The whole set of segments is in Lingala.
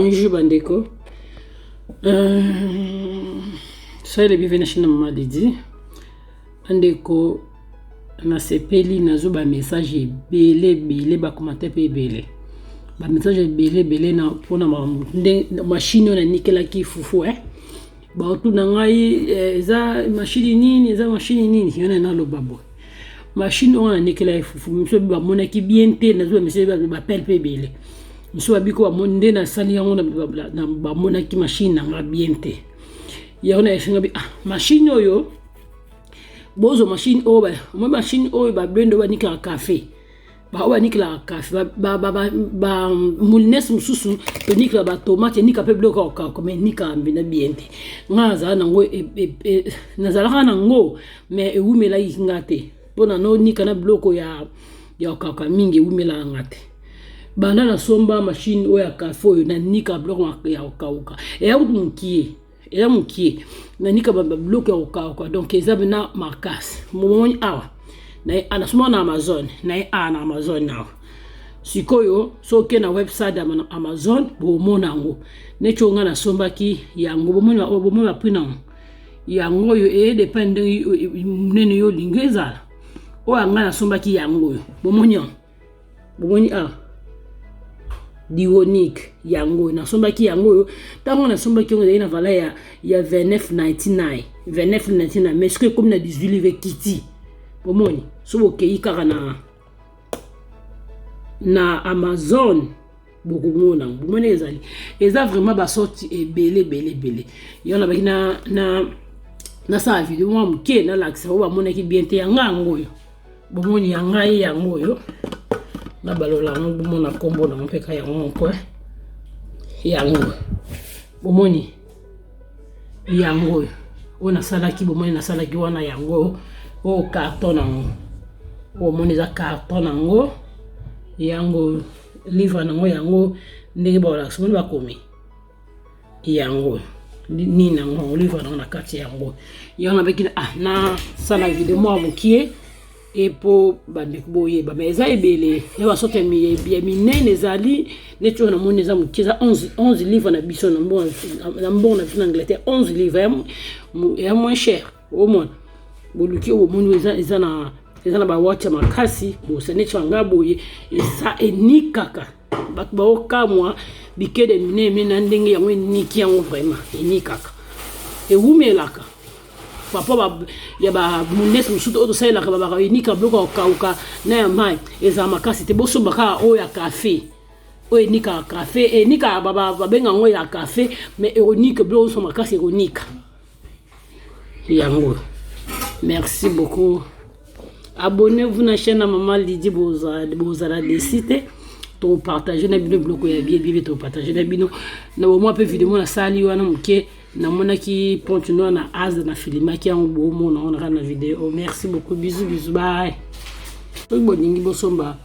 Bonjour bandeko. Euh, soyez les bienvenus chez Maman Lydie. Bandeko nasepeli nazo ba message ebele ebele ba commentaire pe ebele. Ba message ebele ebele na pona machine oyo nanikelaki fufu eh. Baotuna ngai eh, eza machine nini eza machine nini yo na naloba boye machine oyo nanekelaki fufu mosusu bamonaki bien te nazwa message bapele mpe ebele mosusu babiko bamoni nde nasali yango bamonaki machine na nga bien te yango na esenga bi ah machine oyo bozwa machine oyo omoi machine oyo bablende oyo banikaka cafe baoyo banikelaka kafe bamulines mosusu tonikela batomate enika mpe biloko ya kokauka ma enikaka mbina bien te ngai nazala nango e, e, e, nazalaka nango mais ewumelaki nga te mpo na nonika na biloko ya ya kokauka mingi ewumelaka nga te banda nasomba machine oyo ya kafe oyo nanika biloko ya kokauka eya kutu mokie eza mokie nanika biloko ya kokauka donc eza mpena makasi momoni awa nasomaka na amazon naye awa na amazon awa sikoyo soki oke na website ya amazon bomona yango neti oyo ngai nasombaki yango bomoni baprix nango yango oyo eyedepa ndenge monene yo olingi ezala oyo ngai nasombaki yango oyo bomoni yango bomoni awa dionique yango oyo nasombaki yango oyo ntango nasombaki yango ezali na valeur ya, ya 29,99 29,99 mais soki ekomi na 18 livre ekiti bomoni so bokei kaka na na amazon bokomona bomoni ezali eza vraiment basorti ebele ebele ebele yango nabaki na, na nasala video mwa moke nalakisa oyo bamonaki bien te yanga yango oyo bomoni ya ngai yango oyo nabalola yango bomona nkombo nango mpe ka yango moko eh. yango bomoni yango oyo oyo nasalaki bomoni nasalaki wana yango oyo carton nango oyo omoni eza carton nango yango livre nango yango ndenge baolakisa omoni bakomi yango nini yango olive nango na kati yango yango nabeki ah nasala video mwa mokie epo bandeko boyeba me eza ebele ya basorte ya minene ezali neti oyo namoni eza mokie eza 11 livre na biso na mbongo na biso na angleterre 11 livre ya moins cher omona boluki oyo bomoni eza na eza na bawati ya makasi bosa neti banga boye eza enikaka bato baokamwa bikede minene minene na ndenge yango eniki yango vraiment enikaka ewumelaka papa ya bamunese mosusu oyo tosalelaka babaka enika biloko ya kokauka na ya mai ezala makasi te bosomba kaka oyo ya kafe oyo enikaka kafe enikaka babenga yango ya kafe mais ekonika biloko nyonso makasi ekonika yango merci beaucoup abonnez-vous na chaîne ya mama Lydie bozala desi te topartage na bino biloko ya bie bie topartage na bino na bomwa mpe video nasali wana moke namonaki ponte noir na aza na filimaki yango bomona wana kaka na video merci beaucoup bisous bisous bye soki bolingi bosomba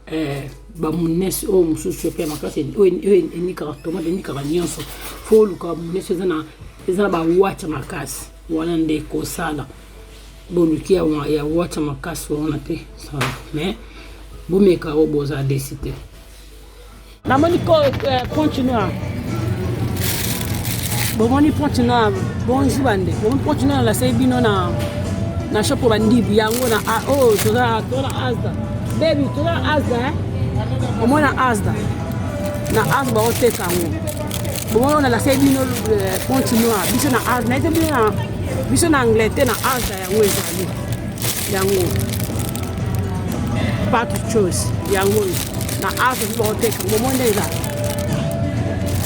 eh, bamunesi oyo mosusu mpe ya makasi oyo enikaka tomate enikaka nyonso fo oluka munesi eza na eza na bawati makasi wana nde kosala boluki ya, ya wati makasi wana te mais bomeka oyo bozala desi te namoni eh, pointe noire bomoni pointe noire bonjour bande bomoni pointe noire nasali bino na na shopo bandibu yango na oyo oh, toza na asda baby toza na asda eh? omona asda na asda baoteka yango bomoni oyo nasali bino eh, pointe noire biso na asda nayete bino na biso na angleterre na asda yango ezali yango patrick chose yango oyo na age oyo baoteka yango bomoni nde eza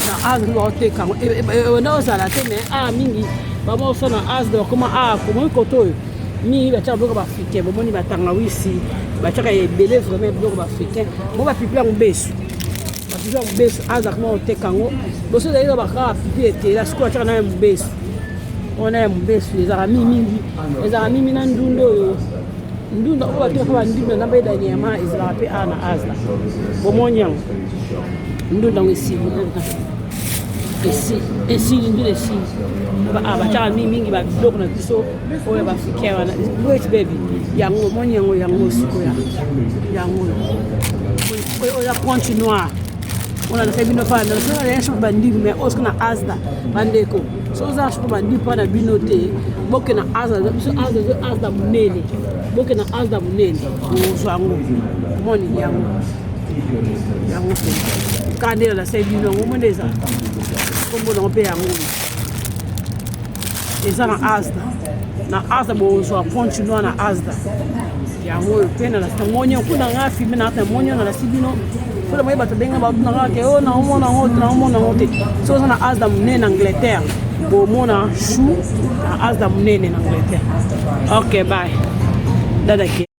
na age oyo baoteka yango ona ozala te mais a mingi bamosa na age bakoma a komoni koto oyo mingi batiaka biloko baafricain bomoni batangawisi batiaka ebele vraiment biloko baafricain bo bapipi yango besu bapipi ya mobesu aza koma koteka yango boso ezali na bakaka pipi etela sikoyo atiaka na ya mobesu wana ya mobesu ezalaka mingi mingi ezalaka mingi na ndunda oyo ndunda oyo batekaka bandunda na baye daniama ezalaka mpe awa na azla bomoni yango ndunda yango esili esili ndunda esili ah, batiaka mingi mingi babiloko na biso oyo baafricain wana wait baby yango omoni yango yango sikoyo yango oyo oyo pointe noire. Mpona nasali bino fana nasali shop bandimi, mais oyo soki na Asda, bandeko, soki oza na shop bandimi mpo na bino te, boke na Asda. Biso Asda ezo Asda monene, boke na Asda monene, ozwa yango. Moni yango, yango mpe kaka nde nasali bino yango. Moni eza nkombo nango mpe yango eza na Asda. Na Asda bozwa continua na Asda yango oyo mpe namoni kuna nga filme na namoni oyo nalasi bino mpona moye bato benga bato na nga ke oyo naomona yango te, naomona yango te. Soki oza na Asda monene na Angleterre, bomona chou na Asda monene na Angleterre. Ok, bye, dada ke.